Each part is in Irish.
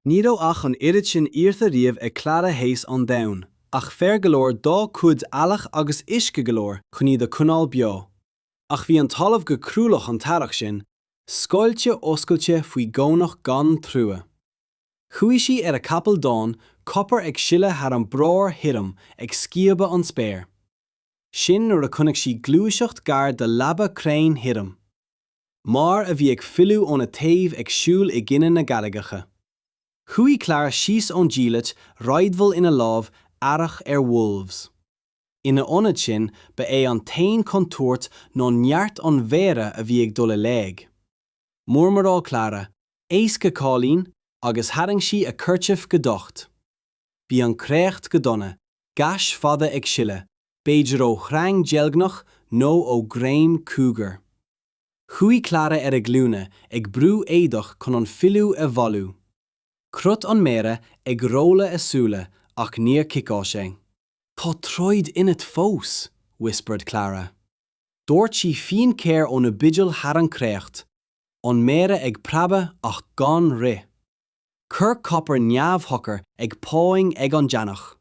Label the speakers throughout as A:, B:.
A: Ní raibh ach an oiread sin iarrtha riamh ag Clara Hayes ón domhan, ach féar go leor dá cuid eallach agus uisce go leor chun iad a coinneáil beo. Ach bhí an talamh go cruálach an t-earrach sin, scoilte oscailte faoi gconach gan trua. Chuaigh sí ar a capall donn, copar ag sileadh thar an bprár thirim ag sciobadh an spéir. Sin nuair a chonaic sí gluaiseacht gar do leaba crainn thirim. Méar a bhí ag filleadh óna taobh ag siúl i gcoinne na gcarraigeacha. Chuaigh Clara síos ón diallait, raidhfil ina lámh, aireach ar wolves. Ina ionad sin, ba é an t-aon chontúirt ná neart an mhéara a bhí ag dul i léig. Murmuráil Clara, Éasca, cáilín, agus tharraing sí a kerchief go docht. Bhí an créacht go dona, gais fada ag sileadh, b'fhéidir ó shreang deilgneach nó ó ghreim cougar. Chuaigh Clara ar a glúine, ag brú éadach chun an fuil a bhailiú. Chroith an méara, ag rolladh a súile, ach níor chiceáil sé. Tá troid ionat fós, whispered Clara. Dhoirt sí fíonchaor óna buidéal thar an créacht, an méara ag preabadh ach gan rith. Chuir Copper neamhshocair ag pawing ag an deannach.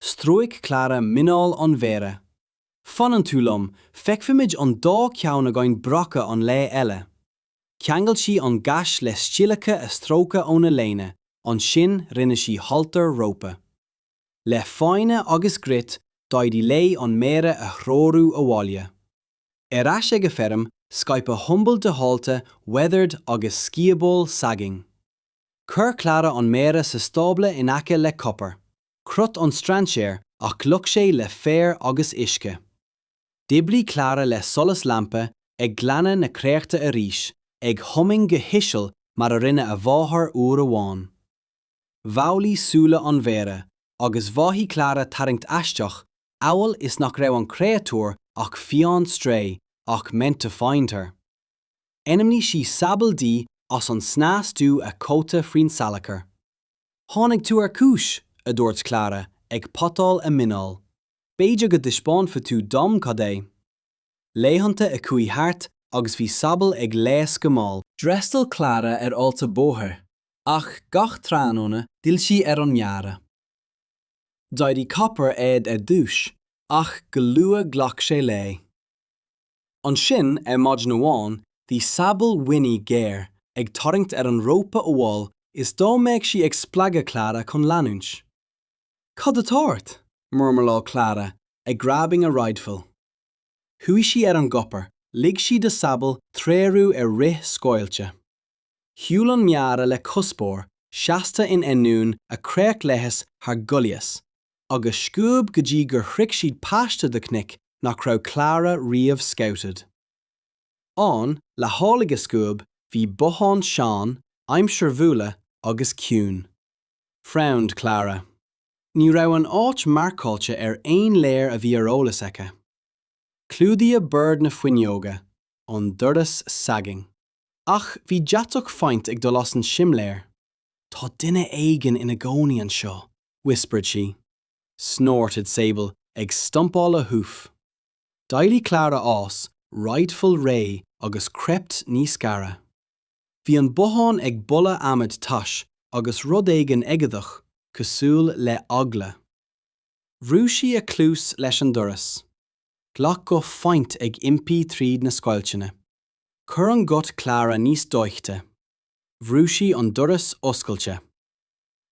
A: Stróic Clara muineál an mhéara. Fanann tú liom, feicfimid an dá cheann againn breactha an lae eile. Cheangail sí an gais le stiallacha a stróiceadh óna léine, ansin rinne sí halter rópa. Le foighne agus grit, d'éirigh léi an méara a threorú abhaile. Ar ais ag a feirm, scaipeadh humbl de shálta weathered agus scioból sagging. Chuir Clara an méara sa stábla in aice le Copper. Chroith an strainséir ach fhliuch sé le féar agus uisce. D'oibrigh Clara le solas lampa, ag glanadh na créachta arís, ag humming go híseal mar a rinne a mháthair uair amháin. Mhaolaigh súile an mhéara, agus mhothaigh Clara tarraingt aisteach, amhail is nach raibh an créatúr ach fiáin stray ach meant to find her. Ainmnigh sí Sabal di as an snas dubh a cóta faoin salachar. Tháinig tú ar cúis, a dúirt Clara, ag patáil a muineál. B'fhéidir go dtaispeánfaidh tú dom cad é. Laethanta a chuaigh thart agus bhí Sabal ag leigheas go mall. D'fhreastail Clara ar fháilte bóthair, ach gach tráthnóna d'fhill sí ar an méara. D'éirigh Copper air ar dtús, ach go luath ghlac sé léi. Ansin, ar maidin amháin, bhí Sabal whinny géar, ag tarraingt ar an rópa amhail is dá mbeadh sí ag spreagadh Clara chun leanúint. Cad atá ort? murmurláil Clara, ag grabbing a raidhfil. Shuigh sí ar an gcopar, lig sí do Sabal treorú ar rith scaoilte. Shiúil an méara le cuspóir, seasta in ainneoin a créacht leighis thar Goliath, agus scuab go dtí gur shroich siad paiste de chnoic nach raibh Clara riamh scouted. Ann, le hálaigh a scuab, bhí bothán sean, aimsir bhuaile agus ciúin. Frowned Clara. Ní raibh an áit marcáilte ar aon léir a bhí ar eolas aici. Clúdaíodh bord na fuinneoige, an doras sagging. Ach bhí deatach faint ag dul as an simléar. Tá duine éigin ina gcónaí anseo, whispered sí. Snorted Sable, ag stompáil a hoof. D'éirigh Clara as, raidhfil réidh agus crept níos gaire. Bhí an bothán ag boladh adhmaid tais agus rud éigin aigéadach, cosúil le eagla. Bhrú sí a cluas leis an doras. Ghlac guth faint ag iompí tríd na scoilteanna. Chuir an guth Clara níos doichte. Bhrú sí an doras oscailte.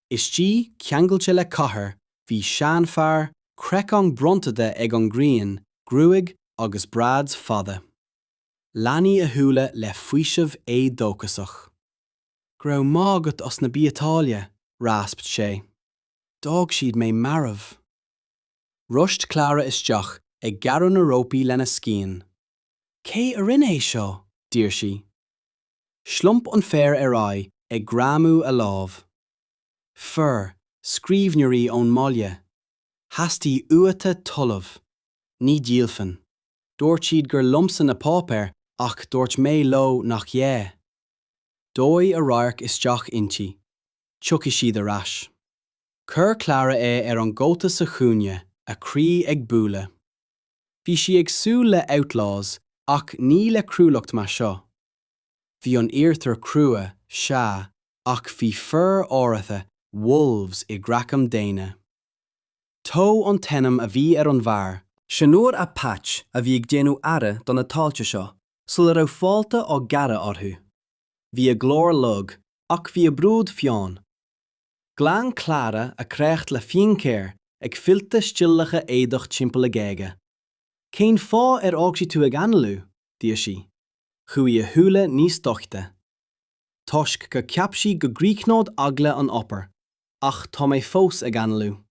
A: Istigh, ceangailte le cathaoir, bhí seanfhear, craiceann bronnta de ag an ngrian, gruaig agus braids fada. Leathnaigh a shúile le faoiseamh éadóchasach. Go raibh maith agat as na biotáille, rasped sé. D'fhág siad mé marbh. Rushed Clara isteach, ag gearradh na rópaí lena scian. Cé a rinne é seo? d'iarr sí. Shlomp an fear ar aghaidh ag greamú a lámh. Fir, scríbhneoirí ón mbaile. Theastaigh uathu talamh. Ní dhíolfainn. Dúirt siad gur liomsa na páipéir ach dúirt mé leo nach ea. Dhóigh a radharc isteach inti. Tiocfaidh siad ar ais. Chuir Clara é ar an gcóta sa chúinne, a croí ag bualadh. Bhí sí ag súil le outlaws ach ní le cruálacht mar seo. Bhí an iarthar crua, sea. Ach bhí fir áirithe, wolves i gcraiceann daonna. Tó an t-ainm a bhí ar an bhfear. Seanóir Apache a bhí ag déanamh aire do na tailte seo sula raibh fálta á ggearradh orthu. Bhí a ghlór lag, ach bhí a bhród fiáin. Ghlan Clara a créacht le fíonchaor, ag fillteadh stiallacha éadach timpeall a géaga. Cén fáth ar fhág sí tú ag análú? d'iarr sí. Chuaigh a shúile níos doichte. Toisc gur cheap sí go gcríochnódh eagla an obair, ach tá mé fós ag análú.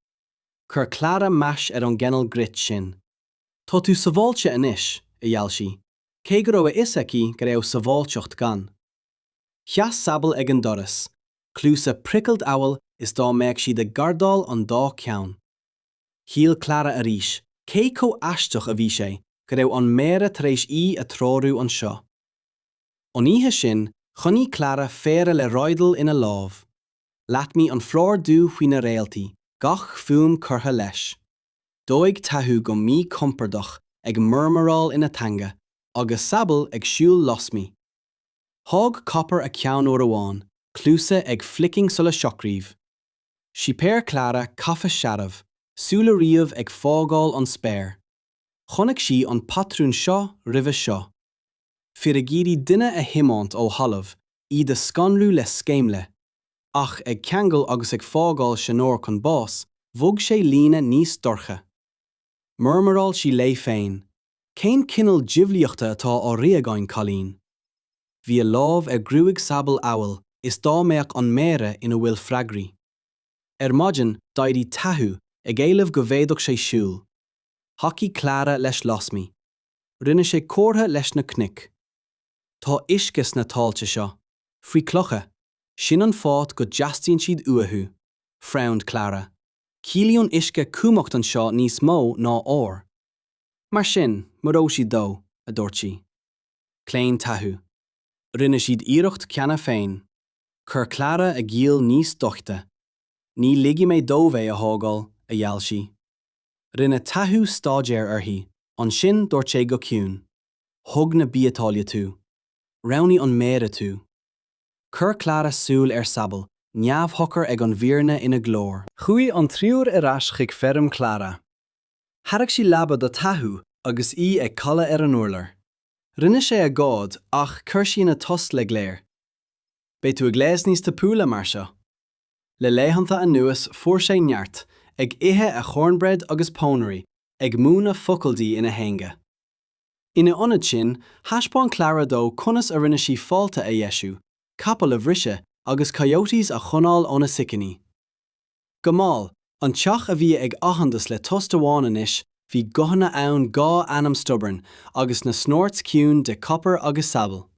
A: Chuir Clara mais ar an gcineál grit sin. Tá tú sábháilte anois, a gheall sí, cé go raibh a fhios aici go raibh sábháilteacht gann. Sheas Sabal ag an doras, cluasa pricked amhail is dá mbeadh siad ag gardáil an dá cheann. Shíl Clara arís cé chomh aisteach a bhí sé go raibh an Méara tar éis í a threorú anseo. An oíche sin, choinnigh Clara faire le raidhfil ina lámh. Latmaigh an phlúr dubh faoi na réaltaí, gach fuaim curtha leis. Dóigh Tahu go míchompordach ag murmuráil ina teanga, agus Sabal ag siúl lasmuigh. Thóg Copper a ceann uair amháin, cluasa ag flicking sula shocraíodh. Sipeáil Clara caife searbh, súile riamh ag fágáil an spéir. Chonaic sí an patrún seo roimhe seo. Fir ag iarraidh duine a thiomáint ó thalamh, iad a scanrú le sceimhle. Ach ag ceangal agus ag fágáil seanóir chun báis, bhog sé líne níos dorcha. Murmuráil sí léi féin, Cén cineál diabhlaíochta atá á rith againn, cailín? Bhí a lámh ar ghruaig Sabal amhail is dá mbeadh an méara ina bhfuil freagraí. Ar maidin, d'éirigh Tahu, ag éileamh go bhféadfadh sé siúl. Thacaigh Clara leis lasmuigh. Rinne sé comhartha leis na cnoic. Tá uisce sna tailte seo. Faoi clocha. Sin an fáth go dteastaíonn siad uathu. Frowned Clara. Ciallaíonn uisce cumhacht anseo níos mó ná ór. Mar sin, maróidh siad dó, a dúirt sí. Claon Tahu. Rinne siad iarracht cheana féin. Chuir Clara a giall níos doichte. Ní ligfidh mé dóibh é a thógáil, a gheall sí. Rinne Tahu staidéar uirthi, ansin dúirt sé go ciúin, Thug na biotáille tú. Roghnaigh an Méara tú. Chuir Clara súil ar Sabal, neamhshocair ag an bhfírinne ina glór. Chuaigh an triúr ar ais chuig feirm Clara. Thairg sí leaba do Tahu agus í ag codladh ar an urlár. Rinne sé agóid ach chuir sí ina tost le glaor. Beidh tú ag gléas níos tapúla mar seo. Le laethanta anuas fuair sé neart, ag ithe a chornbread agus pónairí, ag múineadh focal di ina theanga. Ina ionad sin, thaispeáin Clara dó conas a rinne sí fálta a dheisiú, capall a bhriseadh agus coyotes a choinneáil óna sicíní. Go mall, an teach a bhí ag athandas le tost amháin anois, bhí guthanna ann dhá ainm stubborn agus na snorts ciúin de Copper agus Sabal.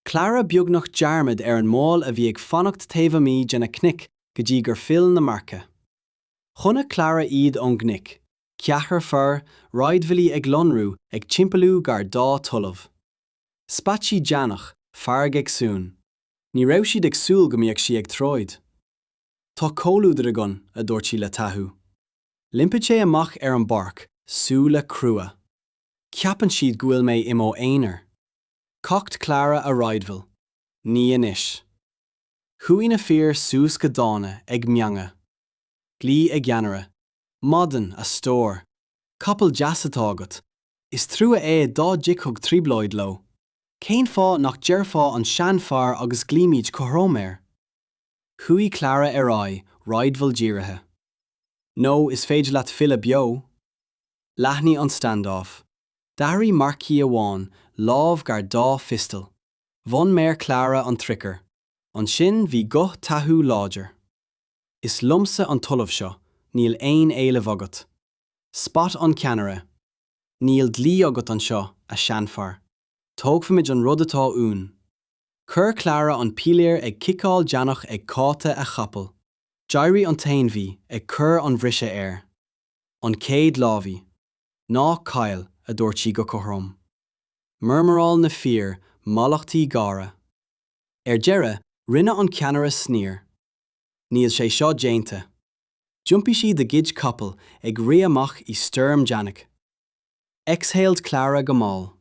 A: Clara beagnach dearmad ar an mball a bhí ag fanacht taobh amuigh de na cnoic go dtí gur phill na marcaigh. Chonaic Clara iad ón gcnoic, ceathrar fear, raidhfilí ag lonrú, ag timpeallú gar dá talamh. Spat sí deannach, fearg ag suan. Ní raibh siad ag súil go mbeadh sí ag troid. Tá comhluadar againn, a dúirt sí le Tahu. L'iompaigh sé amach ar an bpáirc, súile crua. Ceapann siad go bhfuil mé i mo aonar. Cocked Clara a raidhfil. Ní anois. Chuaigh na fir suas go dána, ag meangadh. Ghlaoigh a gceannaire. Maidin, a stór. Capall deas atá agat. Is trua é dá dtiocfadh trioblóid leo. Cén fáth nach ndéarfá an seanfhear agus glaoimid cothrom air? Chuaigh Clara ar aghaidh, raidhfil dírithe. Nó is féidir leat filleadh beo. Leathnaigh an standoff. D'airigh marcaí amháin lámh gar dá phiostal. Bhain méar Clara an truicear. Ansin bhí guth Tahu láidir. Is liomsa an talamh seo, níl aon éileamh agat. Spat an ceannaire. Níl dlí agat anseo, a sheanfhear. Tógfaimid an rud atá uainn. Chuir Clara an piléar ag ciceáil deannach ag cáta a chapaill. D'éirigh an t-ainmhí, ag cur an bhriseadh air. An chéad lámhaigh. Ná caill, a dúirt sí go cothrom. Murmuráil na fir mallachtaí gáire. Ar deireadh, rinne an ceannaire sneer. Níl sé seo déanta. D'iompaigh siad a gcuid capall, ag rith amach i stoirm deannaigh. Exhaled Clara go mall.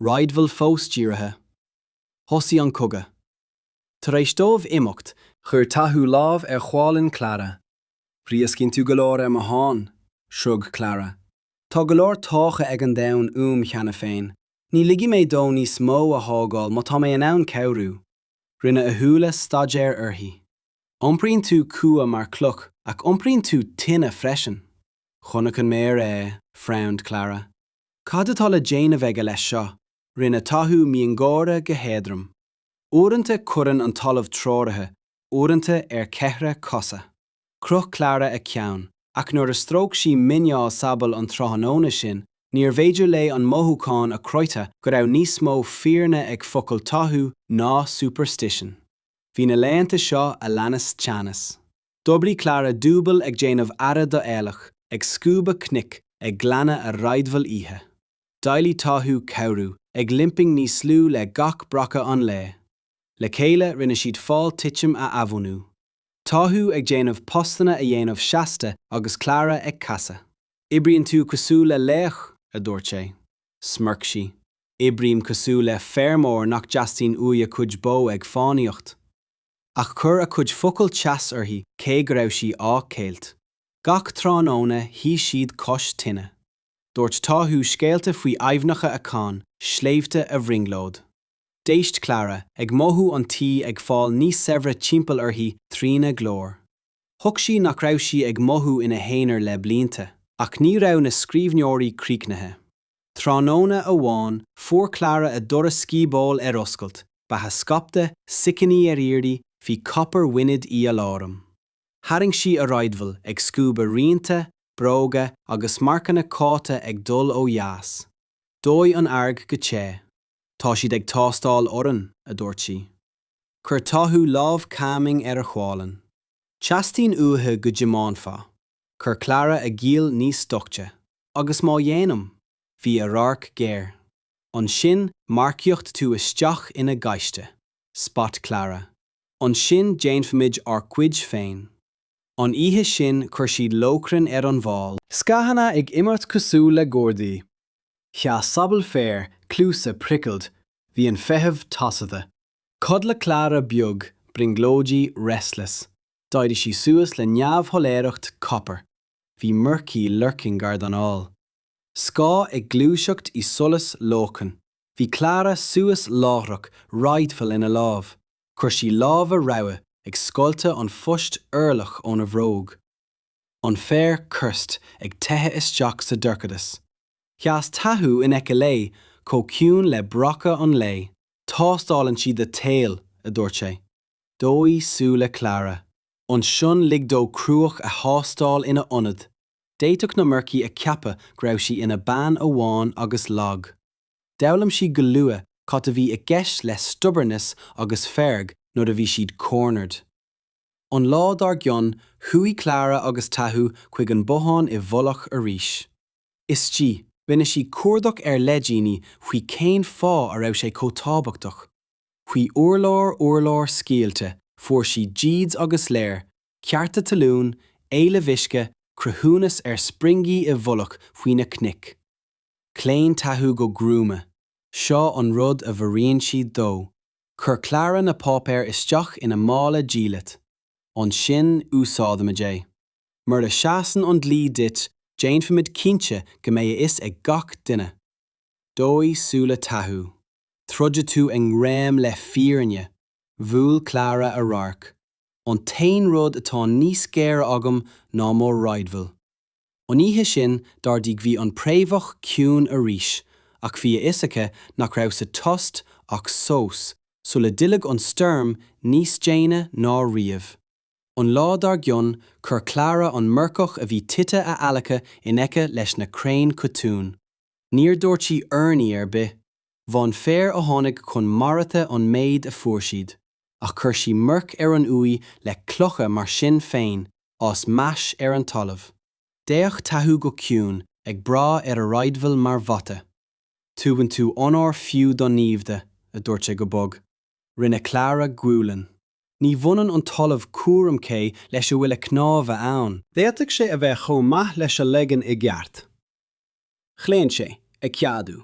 A: Raidhfil fós dírithe. Thosaigh an cogadh. Tar éis dóibh imeacht, chuir Tahu lámh ar ghualainn Clara. Brioscaíonn tú go leor ar mo shon, shrug Clara. Tá go leor tógtha ag an domhan uaim cheana féin. Ní ligfidh mé dó níos mó a thógáil má tá mé in ann cabhrú. Rinne a shúile staidéar uirthi. Iompraíonn tú cumha mar cloch ach iompraíonn tú tine freisin. Chonaic an méar é, frowned Clara. Cad atá le déanamh aige leis seo? Rinne Tahu miongháire go héadrom. Uaireanta cuireann an talamh treoraithe, uaireanta ar cheithre cosa. Chroith Clara a ceann, ach nuair a stróic sí muineál Sabel an tráthnóna sin, níorbh fhéidir léi an mothúchán a chroitheadh go raibh níos mó fírinne ag focail Tahu ná superstition. Bhí na laethanta seo a leanas teannas. D'oibrigh Clara dúbail ag déanamh aire do eallach, ag scuabadh cnoic, ag glanadh a raidhfil oíche. D'éiligh Tahu cabhrú, ag limping níos lú le gach breacadh an lae. Le chéile rinne siad fál titim a athbhunú. Tahu ag déanamh postanna a dhéanamh seasta agus Clara ag casadh. Oibríonn tú cosúil le laoch, a dúirt sé. Smirk sí. Oibrím cosúil le feirmeoir nach dteastaíonn uaidh a chuid bó ag fánaíocht. Ach chuir a chuid focal teas uirthi cé go raibh sí á ceilt. Gach tráthnóna shuigh siad cois tine. Dúirt Tahu scéalta faoi aibhneacha a chan, sléibhte a bhrionglóid. D'éist Clara, ag mothú an tí ag fáil níos saibhre timpeall uirthi trína glór. Thuig sí nach raibh sí ag mothú ina haonar le blianta. Ach ní raibh na scríbhneoirí críochnaithe. Tráthnóna amháin, fuair Clara a doras scíobóil ar oscailt, beatha scaipthe, sicíní ar iarraidh, bhí copper whined í aláram. Tharraing sí a raidhfil, ag scuabadh rianta, bróga agus marcanna cáite ag dul ó dheas. Dhóigh an fhearg go te. Tá siad ag tástáil orainn, a dúirt sí. Chuir Tahu lámh calming ar a ghualainn. Teastaíonn uathu go dtiomáinfeá. Chuir Clara a giall níos doichte. Agus má dhéanaim? Bhí a radharc géar. Ansin marcaíocht tú isteach ina gcaiste. Spat Clara. Ansin déanfaimid ár gcuid féin. An oíche sin chuir siad lóchrann ar an bhfál. Scáthanna ag imirt cosúil le gardaí. Sheas Sabel féir, cluasa prickled, bhí an feitheamh tosaithe. Chodlaigh Clara beag, brionglóidí restless. D'éirigh sí suas le neamhshoiléireacht copper. Bhí murcaí lurking gar don fhál. Scáth ag gluaiseacht i solas lóchrann. Bhí Clara suas láithreach, raidhfil ina lámh. Chuir sí lámha rabhaidh, ag scoilteadh an phoist orlach óna bhróg. An féar cursed ag teitheadh isteach sa dorchadas. Sheas Tahu in aice léi, chomh ciúin le breacadh an lae. Tástálann siad do tsaol, a dúirt sé. Dhóigh súile Clara. Ansin lig dó cruach a thástáil ina ionad. D'fhéadfadh na murcaí a cheapadh go raibh sí ina bean amháin agus lag. D'fhoghlaim sí go luath cad a bhí i gceist le stubbornness agus fearg nuair a bhí siad cornered. An lá dár gcionn, chuaigh Clara agus Tahu chuig an bothán i bhfolach arís. Istigh, rinne sí cuardach ar leidíní faoi cén fáth a raibh sé chomh tábhachtach. Faoi urlár urlár scaoilte, fuair sí deeds agus léir, cearta talún, éilimh uisce, cruthúnas ar spriongaí i bhfolach faoi na cnoic. Chlaon Tahu go gruama. Seo an rud a mharaíonn siad dó. Chuir Clara na páipéir isteach ina mála diallait. Ansin úsáidfimid é. Mura seasann an dlí duit, déanfaimid cinnte go mbeidh a fhios ag gach duine. Dhóigh súile Tahu. Troidfidh tú i ngreim le fírinne. Bhuail Clara a radharc. An t-aon rud atá níos géire agam ná mo raidhfil. An oíche sin d'ardaigh bhí an préamhach ciúin arís ach bhí a fhios aici nach raibh sa tost ach sos sula dtuillfeadh an stoirm níos déine ná riamh. An lá dár gcionn chuir Clara an murcach a bhí tite a adhlacadh in aice leis na crainn chotúin. Níor dúirt sí urnaí ar bith. Bhain fear a tháinig chun maraithe an méid a fuair siad, ach chuir sí murc ar an uaigh le clocha mar sin féin, á smash ar an talamh. D'fhéach Tahu go ciúin, ag brath ar a raidhfil mar bhata. Tugann tú onóir fiú do naimhde, a dúirt sé go bog. Rinne Clara gualainn. Ní bhaineann an talamh cúram cé leis a bhfuil a cnámha ann. D'fhéadfadh sé a bheith chomh maith leis a leagan i gceart. Chlaon sé, ag ceadú.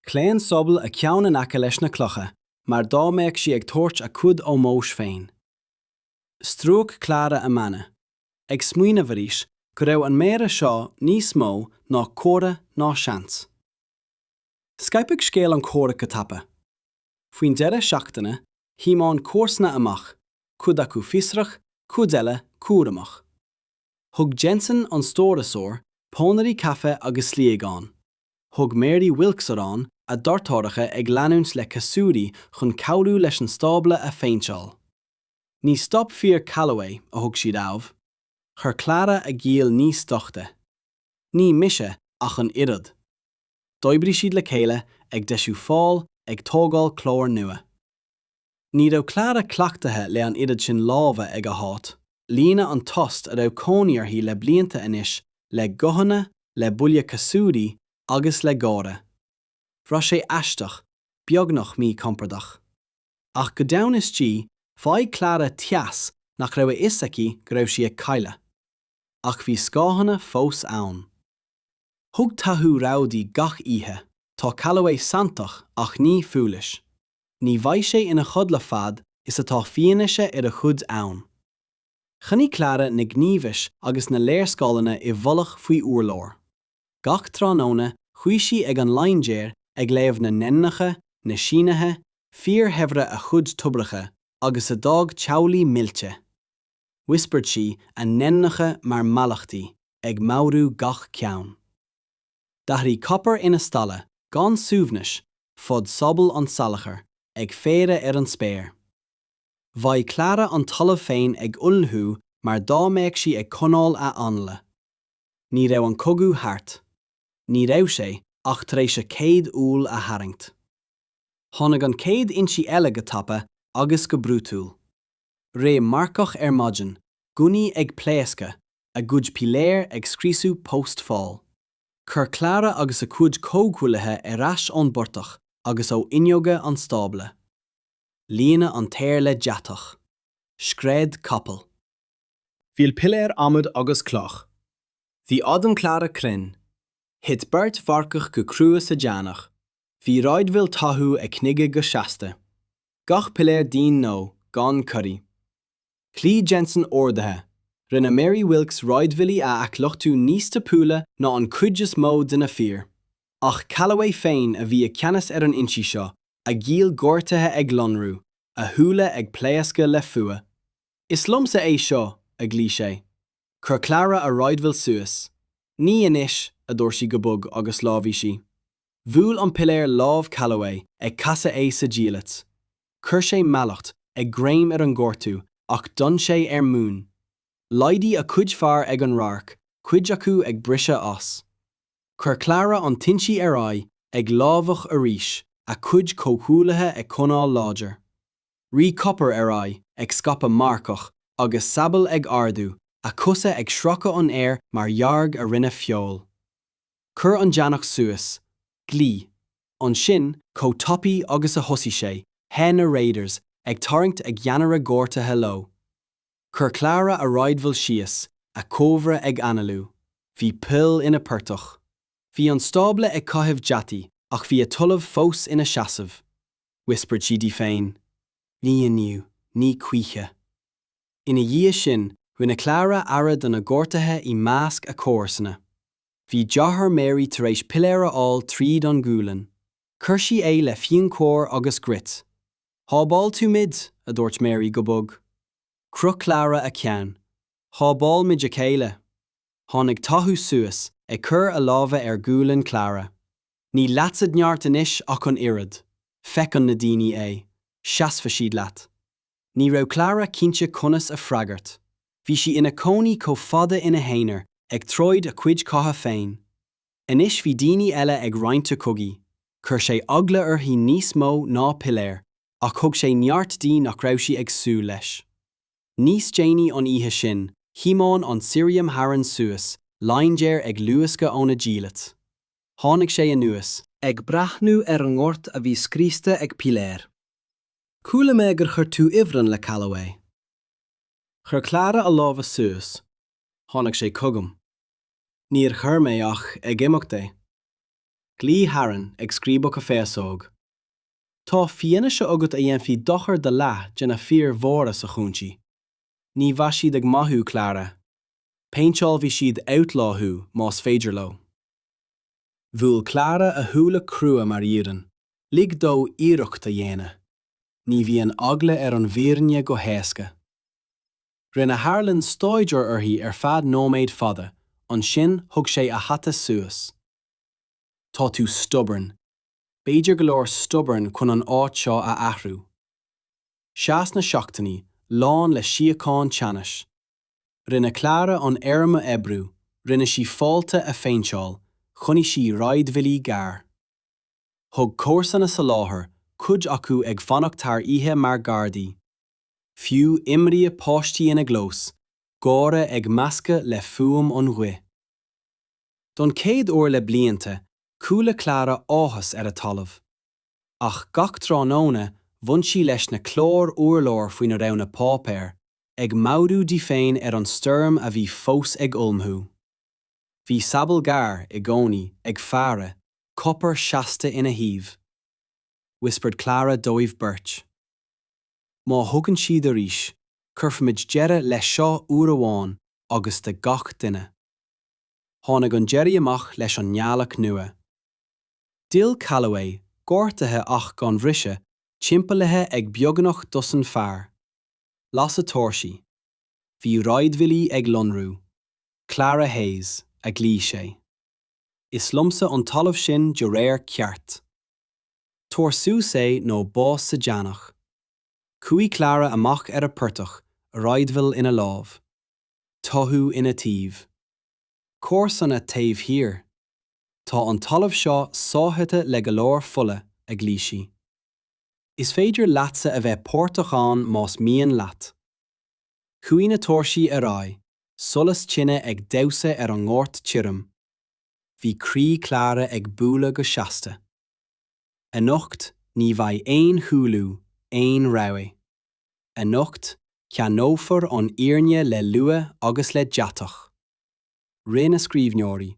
A: Chlaon Sobel a ceann in aice leis na clocha. mar dá mbeadh sí ag tabhairt a cuid ómóis féin. Stróic Clara a mana, ag smaoineamh arís go raibh an méara seo níos mó ná comhartha ná seans. Scaipeadh scéal an chomhraic go tapa. Faoin deireadh seachtaine, thiomáin comharsana amach, cuid acu fiosrach, cuid eile cúramach. Thug Jensen an stórasóir pónairí caife agus sliogáin. Thug Mary Wilkes arán, a deartháireacha ag leanúint le casúirí chun cabhrú leis an stábla a phéinteáil. Ní stop fir Calloway a thug siad ámh. Chuir Clara a giall níos doichte. Ní mise ach an oiread. D'oibrigh siad le chéile, ag deisiú fál, ag tógáil clár nua. Ní raibh Clara cleachtaithe le an oiread sin lámha ag a háit. Líonadh an tost a raibh cónaí uirthi le blianta anois le guthanna, le buille casúirí agus le gáire. Bhraith sé aisteach, beagnach míchompordach. Ach go domhan istigh, mhaígh Clara teas nach raibh a fhios aici go raibh sí ag cailleadh. Ach bhí scáthanna fós ann. Thug Tahu rabhadh di gach oíche, tá Calloway santach ach ní foolish. Ní bheidh sé ina chodladh fad is atá fianaise ar a chuid ann. Choinnigh Clara na gníomhais agus na léarscáileanna i bhfolach faoi urlár. Gach tráthnóna shuigh sí ag an laindéar ag léamh na n-ainmneacha, na sínithe, fir shaibhre a chuid toibreacha agus a d'fhág teaghlaigh millte. Whispered sí a n-ainmneacha mar mhallachtaí, ag meabhrú gach ceann. D'athraigh Copper ina stalla, gan suaimhneas, fud sobal an tsalachair, ag faire ar an spéir. Mhaígh Clara an talamh féin ag ullmhú mar dá mbeadh sí ag coinneáil a anála. Ní raibh an cogadh thart. Ní raibh sé ach tar éis a chéad úll a tharraingt. Tháinig an chéad ionsaí eile go tapa agus go brúidiúil. Rith marcach ar maidin, gunnaí ag pléascadh, a gcuid piléar ag scriosadh post fál. Chuir Clara agus a cuid comhghuaillithe ar ais ón bportach agus ó fhuinneoga an stábla. Líonadh an t-aer le deatach. Scread capall. Bhuail piléar adhmad agus cloch. Bhí aidhm Clara cruinn. Thit beirt mharcach go crua sa deannach. Bhí raidhfil Tahu ag cnigadh go seasta. Gach piléar dín nó gan corraí. Chloígh Jensen orduithe. Rinne Mary Wilkes raidhfilí a athluchtú níos tapúla ná an chuid is mó de na fir. Ach Calloway féin a bhí i gceannas ar an ionsaí seo, a ghiall gortaithe ag lonrú, a shúile ag pléascadh le fuath. Is liomsa é seo! a ghlaoigh sé. Chuir Clara a raidhfil suas. Ní anois, a dúirt sí go bog agus lámhaigh sí. Bhuail an piléar lámh Calloway, ag casadh é sa diallait. Chuir sé mallacht, ag greim ar an ngortú, ach d'fhan sé ar mún. Laghdaigh a cuid fear ag an radharc, cuid acu ag briseadh as. Chuir Clara an t-ionsaí ar aghaidh, ag lámhach arís, a cuid comhghuaillithe ag coinneáil láidir. Rith Copper ar aghaidh, ag scaipeadh marcach, agus sabal ag ardú, a cosa ag sracadh an aeir mar dhearg a rinne feoil. Cuir an deannach suas. Glaoigh. Ansin, chomh tapaidh agus a thosaigh sé, theith na Raiders, ag tarraingt a gceannaire gortaithe leo. Chuir Clara a raidhfil síos, a cófra ag análú. Bhí poill ina portach. Bhí an stábla ag caitheamh deataigh ach bhí a talamh fós ina seasamh. Whispered sí di féin, Ní inniu, ní choíche. Ina dhiaidh sin, rinne Clara aire do na gortuithe i measc a comharsana. Bhí deartháir Mary tar éis piléar a fháil tríd an ghualainn. Chuir sí é le fíonchaor agus grit. Shábháil tú muid, a dúirt Mary go bog. Chroith Clara a ceann. Shábháil muid a chéile. Tháinig Tahu suas, ag cur a láimhe ar ghualainn Clara. Ní leatsa d'neart anois ach an oiread. Feiceann na daoine é. Seasfaidh siad leat. Ní raibh Clara cinnte conas a freagairt. Bhí sí ina cónaí chomh fada ina haonar, ag troid a cuid catha féin. Anois bhí daoine eile ag roinnt a cogaidh. Chuir sé eagla uirthi níos mó ná piléar, ach thug sé neart di nach raibh sí ag súil leis. Níos déanaí an oíche sin, thiomáin an Sirriam Harron suas, laindéar ag luascadh óna diallait. Tháinig sé anuas. Ag breathnú ar an ngort a bhí scriosta ag piléir. Chuala mé gur chuir tú ifreann le Calloway. Chuir Clara a lámha suas. Tháinig sé chugam. Níor chuir mé ach ag imeacht é. Ghlaoigh Harron, ag scríobadh a féasóg. Tá fianaise agat a dhéanfaidh dochar do leath de na fir mhóra sa chúinse. Ní bheidh siad ag maith thú, Clara. Péinteálfaidh siad outlaw thú más féidir leo. Bhuail Clara a shúile crua mar iarann. Lig dó iarracht a dhéanamh. Ní bhíonn eagla ar an bhfírinne go héasca. Rinne Harlan staidéar uirthi ar feadh nóiméad fada, ansin thug sé a hata suas. Tá tú stubborn. B'fhéidir go leor stubborn chun an áit seo a athrú. Sheas na seachtainí, lán le síocháin teannais. Rinne Clara an fheirm a oibriú, rinne sí fálta a phéinteáil, choinnigh sí raidhfilí gar. Thug comharsana soláthar, cuid acu ag fanacht thar oíche mar ghardaí. Fiú imríodh páistí ina gclós, gáire ag meascadh le fuaim an ghaoth. Don chéad uair le blianta, chuala Clara áthas ar a talamh. Ach gach tráthnóna, bhain sí leis na cláir urláir faoina raibh na páipéir, ag meabhrú di féin ar an stoirm a bhí fós ag ullmhú. Bhí Sabal gar, i gcónaí, ag faire, copar seasta ina thaobh. Whispered Clara dóibh beirt. Má thugann siad arís, cuirfimid deireadh leis seo uair amháin agus do gach duine. Tháinig an deireadh amach leis an ngealach nua. D'fhill Calloway, gortaithe ach gan bhriseadh, timpeallaithe ag beagnach dosaen fear. Lasadh tóirsí. Bhí raidhfilí ag lonrú. Clara Hayes, a ghlaoigh sé. Is liomsa an talamh sin de réir ceart. Tabhair suas é nó bás sa deannach. Chuaigh Clara amach ar a portach, raidhfil ina lámh. Tohu ina taobh. Comharsana taobh thiar. Tá an talamh seo sáithithe le go leor fola, a ghlaoigh sí. Is féidir leatsa a bheith páirteach ann más mian leat. Chuaigh na tóirsí ar aghaidh, solas tine ag damhsa ar an ngort tirim. Bhí croí Clara ag bualadh go seasta. Anocht ní bheidh aon chúlú, aon rabhadh. Anocht ceannófar an fhírinne le luaith agus le deatach. Rith na scríbhneoirí,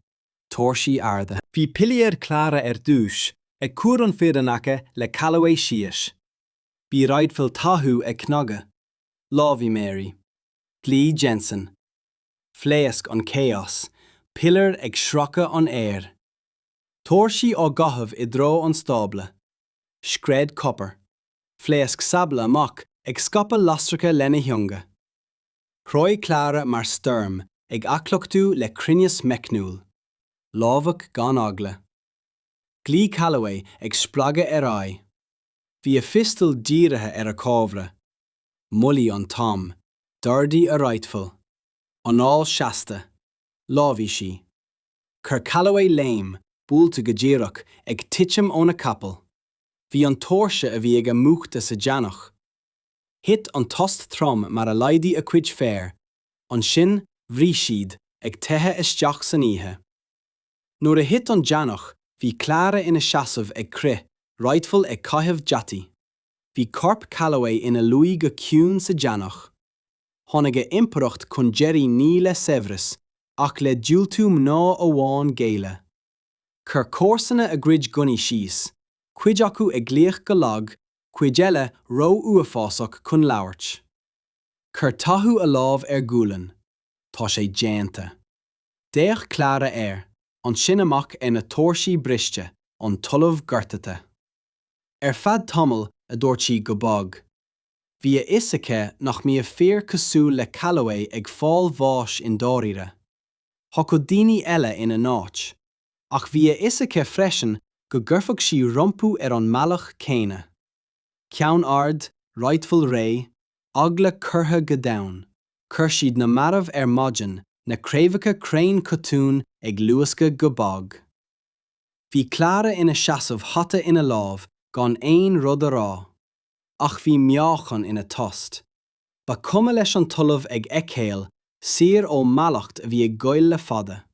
A: tóirsí ardaithe. Bhí piléar Clara ar dtús, ag cur an fir in aice le Calloway síos. Bhí raidhfil Tahu ag cnagadh. Lámhaigh Mary. Ghlaoigh Jensen. Phléasc an chaos, piléir ag sracadh an aeir. Tóirsí á gcaitheamh i dtreo an stábla. Scread Copper. Phléasc Sabla amach, ag scaipeadh lasracha lena theanga. Throid Clara mar stoirm, ag athluchtú le cruinneas meicniúil. Lámhach gan eagla. Ghlaoigh Calloway ag spreagadh ar aghaidh. Bhí a phiostal dírithe ar a chabhair. Mhoilligh an t-am. D'ardaigh a raidhfil. Anáil seasta. Lámhaigh sí. Chuir Calloway léim, buailte go díreach, ag titim óna capall. Bhí an tóirse a bhí aige múchta sa deannach. Thit an tost trom mar a laghdaigh a cuid fear, ansin bhris siad, ag teitheadh isteach san oíche. Nuair a thit an deannach, bhí Clara ina seasamh ag crith, raidhfil ag caitheamh deataí. Bhí corp Calloway ina luí go ciúin sa deannach. Tháinig a impireacht chun deiridh ní le saibhreas, ach le diúltú mná amháin géilleadh. Chuir comharsana a gcuid gunnaí síos, cuid acu ag glaoch go lag cuid eile ró-uafásach chun labhairt. Chuir Tahu a lámh ar ghualainn. Tá sé déanta. D'fhéach Clara air, ansin amach ar na tóirsí briste, an talamh gortaithe. Ar feadh tamaill, a dúirt sí go bog. Bhí a fhios aici nach mbíodh fir cosúil le Calloway ag fáil bháis i ndáiríre. Thiocfadh daoine eile ina n-áit. Ach bhí a fhios aici freisin go gcuirfeadh sí rompu ar an mbealach céanna. Ceann ard, raidhfil réidh, eagla curtha go domhain, chuir siad na mairbh ar maidin, na craobhacha crainn chotúin ag luascadh go bog. Bhí Clara ina seasamh hata ina lámh gan aon rud a rá. Ach bhí meáchan ina tost. Ba chuma leis an talamh ag fheiceáil, saor ó mhallacht a bhí ag goil le fada.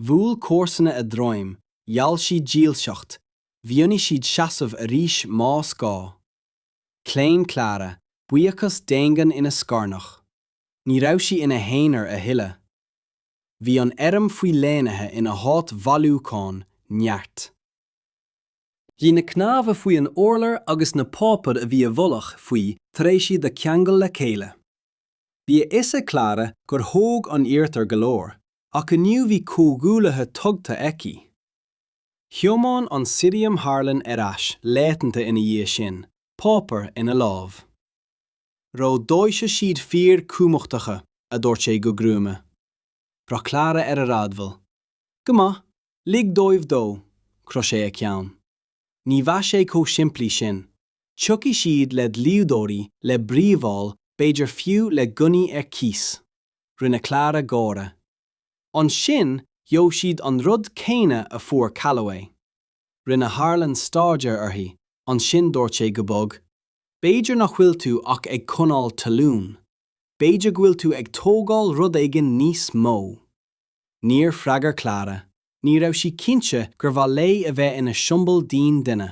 A: Bhuail comharsana a droim, gheall siad dílseacht, mhionnaigh siad seasamh arís más gá. Chlaon Clara, buíochas daingean ina scornach. Ní raibh sí ina haonar a thuilleadh. Bhí an fheirm faoi léinithe ina háit bhailiúcháin neart. Bhí na cnámha faoi an urlár agus na páipéir a bhí i bhfolach faoi tar éis iad a cheangal le chéile. Bhí a fhios ag Clara gur thóg an Iarthar go leor, ach inniu bhí comhghuaillithe tugtha aici. Thiomáin an Sirriam Harlan ar ais laethanta ina dhiaidh sin, páipéar ina lámh. Raibh dóite siad fir cumhachtacha, a dúirt sé go gruama. Bhraith Clara ar a admháil. Go maith, lig dóibh dó, chroith sé a cheann. Ní bheadh sé chomh simplí sin. Tiocfaidh siad le dlíodóirí, le príobháil, b'fhéidir fiú le gunnaí ar cíos. Rinne Clara gáire. Ansin gheobhaidh siad an rud céanna a fuair Calloway. Rinne Harlan staidéar uirthi, ansin dúirt sé go bog, B'fhéidir nach bhfuil tú ach ag coinneáil talún. B'fhéidir go bhfuil tú ag tógáil rud éigin níos mó. Níor freagair Clara. Ní raibh sí cinnte gur mhaith léi a bheith ina siombail d'aon duine.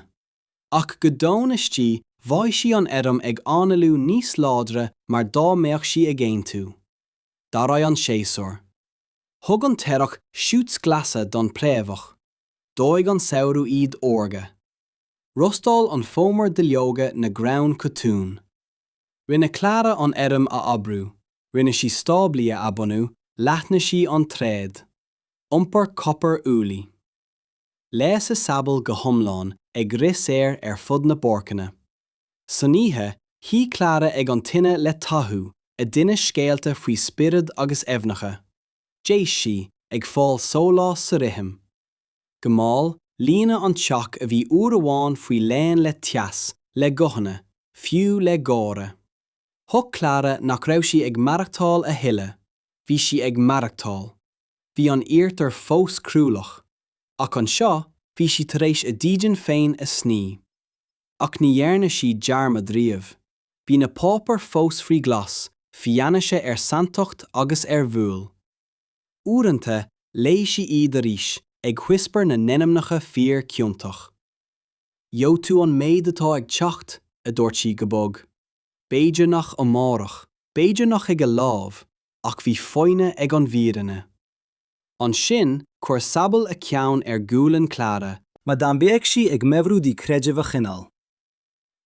A: Ach go domhain istigh mhothaigh sí an fheirm ag análú níos láidre mar dá mbeadh sí ag aontú. D'athraigh an séasúr. Thug an t-earrach shoots glasa don phréamhach. Dhóigh an samhradh iad órga. Rostáil an fómhar duilleoga na gcrann cotúin. Rinne Clara an fheirm a oibriú, rinne sí stáblaí a athbhunú, leathnaigh sí an tréad. Iompar copair ualaí. Léasadh Sabel go hiomlán, ag rith saor ar fud na bpáirceanna. San oíche, shuigh Clara ag an tine le Tahu, a d'inis scéalta faoi spioraid agus aibhneacha. D'éist sí, ag fáil sólás sa rithim. Go mall, líonadh an teach a bhí uair amháin faoi lán le teas, le guthanna, fiú le gáire. Thuig Clara nach raibh sí ag maireachtáil a thuilleadh. Bhí sí ag maireachtáil. Bhí an Iarthar fós cruálach. Ach anseo, bhí sí tar éis a dídean féin a snoí. Ach ní dhearna sí dearmad riamh. Bhí na páipéir fós faoi ghlas, fianaise ar santacht agus ar bhfuil. Uaireanta, léigh sí iad arís, ag whisper na n-ainmneacha fir ciontach. Gheobhaidh tú an méid atá ag teacht, a dúirt sí go bog. B'fhéidir nach amárach, b'fhéidir nach ag a lámh, ach bhí foighne ag an bhfírinne. Ansin, chuir Sabel a ceann ar ghualainn Clara, mar dá mbeadh sí ag meabhrú di creideamh a choinneáil.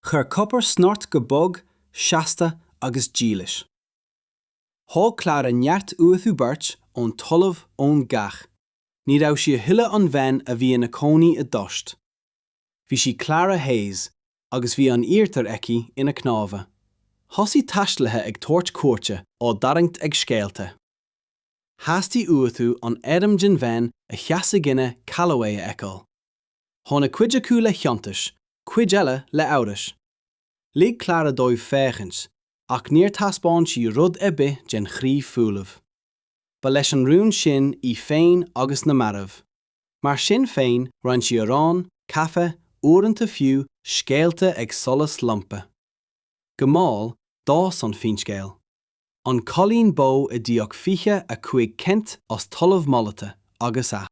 A: Chuir Copar snort go bog, seasta agus dílis. Thóg Clara neart uathu beirt, ón talamh, ón gcath. Ní raibh sí a thuilleadh an bhean a bhí ina cónaí i dtost. Bhí sí Clara Hayes, agus bhí an Iarthar aici ina cnámha. Thosaigh taistealaithe ag tabhairt cuairte, á dtarraingt ag scéalta. Theastaigh uathu an fhoirm den bhean a sheas i gcoinne Calloway a fheiceáil. Tháinig cuid acu le hiontais, cuid eile le amhras. Lig Clara dóibh féachaint, ach níor taispeáin sí rud ar bith den chroí folamh. Ba leis an rún sin í féin agus na mairbh. Mar sin féin, roinn sí arán, caife, uaireanta fiú, scéalta ag solas lampa. Go mall, d'fhás an finscéal. An cailín bó a d'íoc 25 cent as talamh mallata agus a.